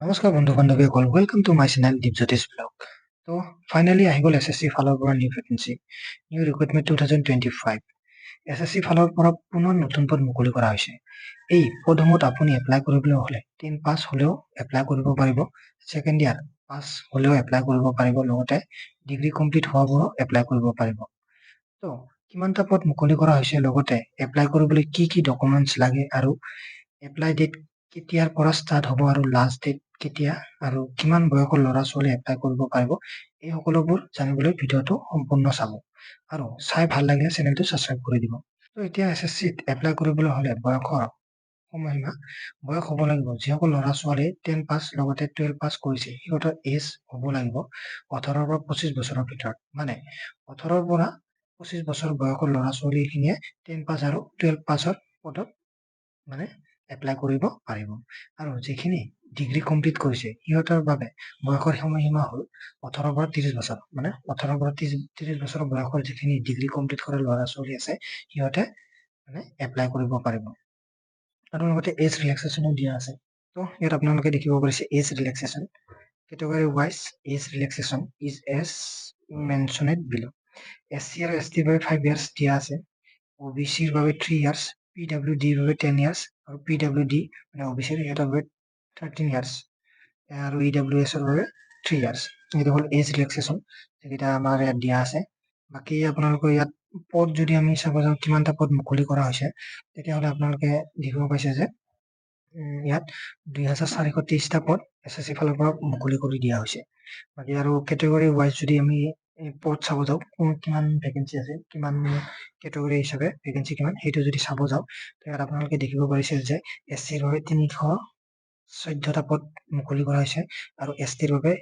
নমস্কাৰ বন্ধু বান্ধৱীসকল, welcome to my channel Dipjyotish blog. তো ফাইনেলি আহি গ'ল এছ এছ চি ফালৰ পৰা new vacancy, new recruitment 2025। S S C ফালৰ পৰা পুনৰ নতুন পদ মুকলি কৰা হৈছে। এই পদসমূহত আপুনি এপ্লাই কৰিবলৈ হ'লে 10 পাছ হ'লেও এপ্লাই কৰিব পাৰিব, ছেকেণ্ড ইয়াৰ পাছ হ'লেও এপ্লাই কৰিব পাৰিব, লগতে ডিগ্ৰী কমপ্লিট হোৱাবোৰো এপ্লাই কৰিব পাৰিব। তো কিমানটা পদ মুকলি কৰা হৈছে, লগতে এপ্লাই কৰিবলৈ কি কি ডকুমেণ্টছ লাগে আৰু এপ্লাই ডেট কেতিয়াৰ পৰা ষ্টাৰ্ট হ'ব আৰু লাষ্ট ডেট কেতিয়া আৰু কিমান বয়সৰ ল'ৰা ছোৱালী এপ্লাই কৰিব পাৰিব, এই সকলোবোৰ জানিবলৈ ভিডিঅ'টো সম্পূৰ্ণ চাব আৰু চাই ভাল লাগিলে চেনেলটো ছাবস্ক্ৰাইব কৰি দিব। তো এতিয়া এছ এছ চিত এপ্লাই কৰিবলৈ হ'লে বয়সৰ সময়সীমা, বয়স হ'ব লাগিব, যিসকল ল'ৰা ছোৱালী 10 পাছ লগতে 12 পাছ কৰিছে, সিহঁতৰ এজ হ'ব লাগিব 18ৰ পৰা 25 বছৰৰ ভিতৰত। মানে 18ৰ পৰা 25 বছৰ বয়সৰ ল'ৰা ছোৱালীখিনিয়ে 10 পাছ আৰু 12 পাছৰ পদত মানে এপ্লাই কৰিব পাৰিব। আৰু যিখিনি ডিগ্ৰী কমপ্লিট কৰিছে, সিহঁতৰ বাবে বয়সৰ সময়সীমা হ'ল 18ৰ পৰা 30 বছৰ। মানে 18ৰ পৰা 30 বছৰ বয়সৰ যিখিনি ডিগ্ৰী কমপ্লিট কৰা ল'ৰা ছোৱালী আছে, সিহঁতে মানে এপ্লাই কৰিব পাৰিব। আৰু লগতে এজ ৰিলেক্সেশ্যনো দিয়া আছে। তো ইয়াত আপোনালোকে দেখিব পাৰিছে, age relaxation, category wise age relaxation is as mentioned below। S C আৰু এছ টিৰ বাবে 5 ইয়াৰ্ছ দিয়া আছে, অ' বি চিৰ বাবে 3 ইয়াৰ্ছ, পি ডাব্লিউ ডিৰ বাবে 10 ইয়াৰ্ছ আৰু পি ডাব্লিউ ডি মানে অ' বি চিৰ সিহঁতৰ বাবে 13 ইয়াৰ্ছ আৰু ই ডাব্লিউ এছৰ বাবে 3 ইয়াৰ্ছ। এইটো হ'ল এজ ৰিলেক্সেশ্যন, যিকেইটা আমাৰ ইয়াত দিয়া আছে। বাকী আপোনালোকৰ ইয়াত পদ যদি আমি চাব যাওঁ, কিমানটা পদ মুকলি কৰা হৈছে, তেতিয়াহ'লে আপোনালোকে দেখিব পাইছে যে ইয়াত 2423টা পদ এছ এছ চি ফালৰ পৰা মুকলি কৰি দিয়া হৈছে। বাকী আৰু কেটেগৰী ৱাইজ যদি আমি পদ চাব যাওঁ, কোন কিমান ভেকেঞ্চি আছে, কিমান কেটেগৰী হিচাপে ভেকেঞ্চি কিমান, সেইটো যদি চাব যাওঁ, ইয়াত আপোনালোকে দেখিব পাৰিছে যে এছ চিৰ বাবে 314টা পদ মুকলি কৰা হৈছে আৰু এছ টিৰ বাবে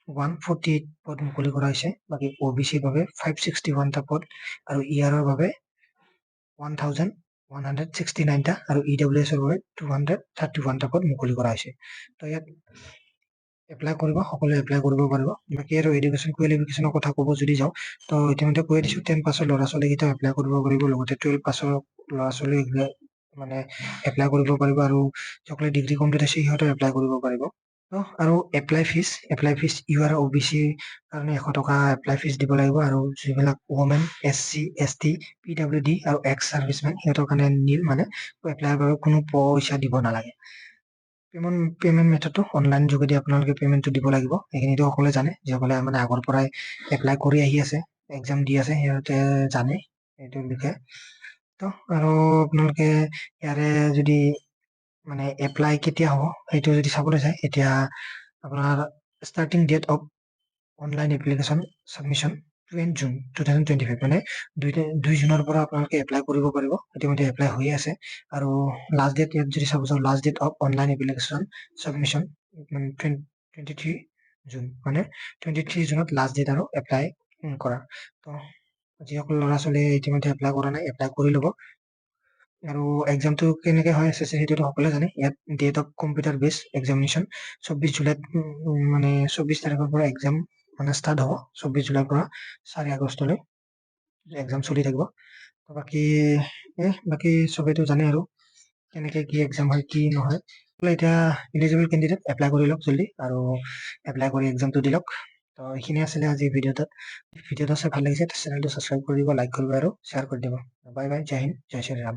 148 পদ মুকলি কৰা হৈছে। বাকী অ' বি চিৰ বাবে 561টা পদ আৰু ই আৰৰ বাবে 1169টা আৰু ই ডাব্লিউ এছৰ বাবে 231টা পদ মুকলি কৰা হৈছে। তো ইয়াত এপ্লাই কৰিব, সকলোৱে এপ্লাই কৰিব পাৰিব। বাকী আৰু এডুকেশ্যন কোৱালিফিকেশ্যনৰ কথা ক'ব যদি যাওঁ, তো ইতিমধ্যে কৈ দিছোঁ, 10 পাছৰ ল'ৰা ছোৱালীকেইটাও এপ্লাই কৰিব পাৰিব, লগতে 12 পাছৰ ল'ৰা ছোৱালী মানে এপ্লাই কৰিব পাৰিব আৰু যিসকলে ডিগ্ৰী কমপ্লিট হৈছে, সিহঁতেও এপ্লাই কৰিব পাৰিব। তো আৰু apply fees, apply fees U R, O' B চিৰ কাৰণে 100 টকা এপ্লাই ফিজ দিব লাগিব আৰু যিবিলাক women, S C, S T, P W D আৰু এক্স ছাৰ্ভিচমেন, সিহঁতৰ কাৰণে নীল, মানে এপ্লাইৰ বাবে কোনো পইচা দিব নালাগে। পে'মেণ্ট মেথডটো অনলাইন যোগেদি আপোনালোকে পে'মেণ্টটো দিব লাগিব। সেইখিনিতো সকলোৱে জানে, যিসকলে মানে আগৰ পৰাই এপ্লাই কৰি আহি আছে, এক্সাম দি আছে, সিহঁতে জানে এইটোৰ বিষয়ে। তো আৰু আপোনালোকে ইয়াৰে যদি মানে এপ্লাই কেতিয়া হ'ব, সেইটো যদি চাবলৈ যায়, এতিয়া আপোনাৰ starting date of online application submission 20 June 2025, মানে 2 জুনৰ পৰা আপোনালোকে এপ্লাই কৰিব পাৰিব। ইতিমধ্যে এপ্লাই হৈয়ে আছে। আৰু লাষ্ট ডেট ইয়াত যদি চাব যাওঁ, last date of online application submission মানে 23 জুন, মানে 23 জুনত লাষ্ট ডেট আৰু এপ্লাই কৰা। তো যিসকল ল'ৰা ছোৱালীয়ে ইতিমধ্যে এপ্লাই কৰা নাই, এপ্লাই কৰি ল'ব। আৰু এক্সামটো কেনেকে হয় এছ এছ চি, সেইটোতো সকলোৱে জানে। ইয়াত date of computer base examination 24 জুলাইত, মানে 24 তাৰিখৰ পৰা এক্সাম মানে ষ্টাৰ্ট হ'ব। 24 জুলাইৰ পৰা 4 আগষ্টলৈ এক্সাম চলি থাকিব। বাকী চবেইতো জানে আৰু কেনেকে কি এক্সাম হয়, কি নহয়। এতিয়া ইলিজিবল কেণ্ডিডেট এপ্লাই কৰি লওক জল্দি আৰু এপ্লাই কৰি এক্সামটো দি লওক। তো এইখিনি আছিলে আজি ভিডিঅ'টোত। ভিডিঅ'টো চাই ভাল লাগিছে, চেনেলটো ছাবস্ক্ৰাইব কৰি দিব, লাইক কৰিব আৰু শ্বেয়াৰ কৰি দিব। বাই বাই, জয় হিন্দ, জয় শ্ৰীৰাম।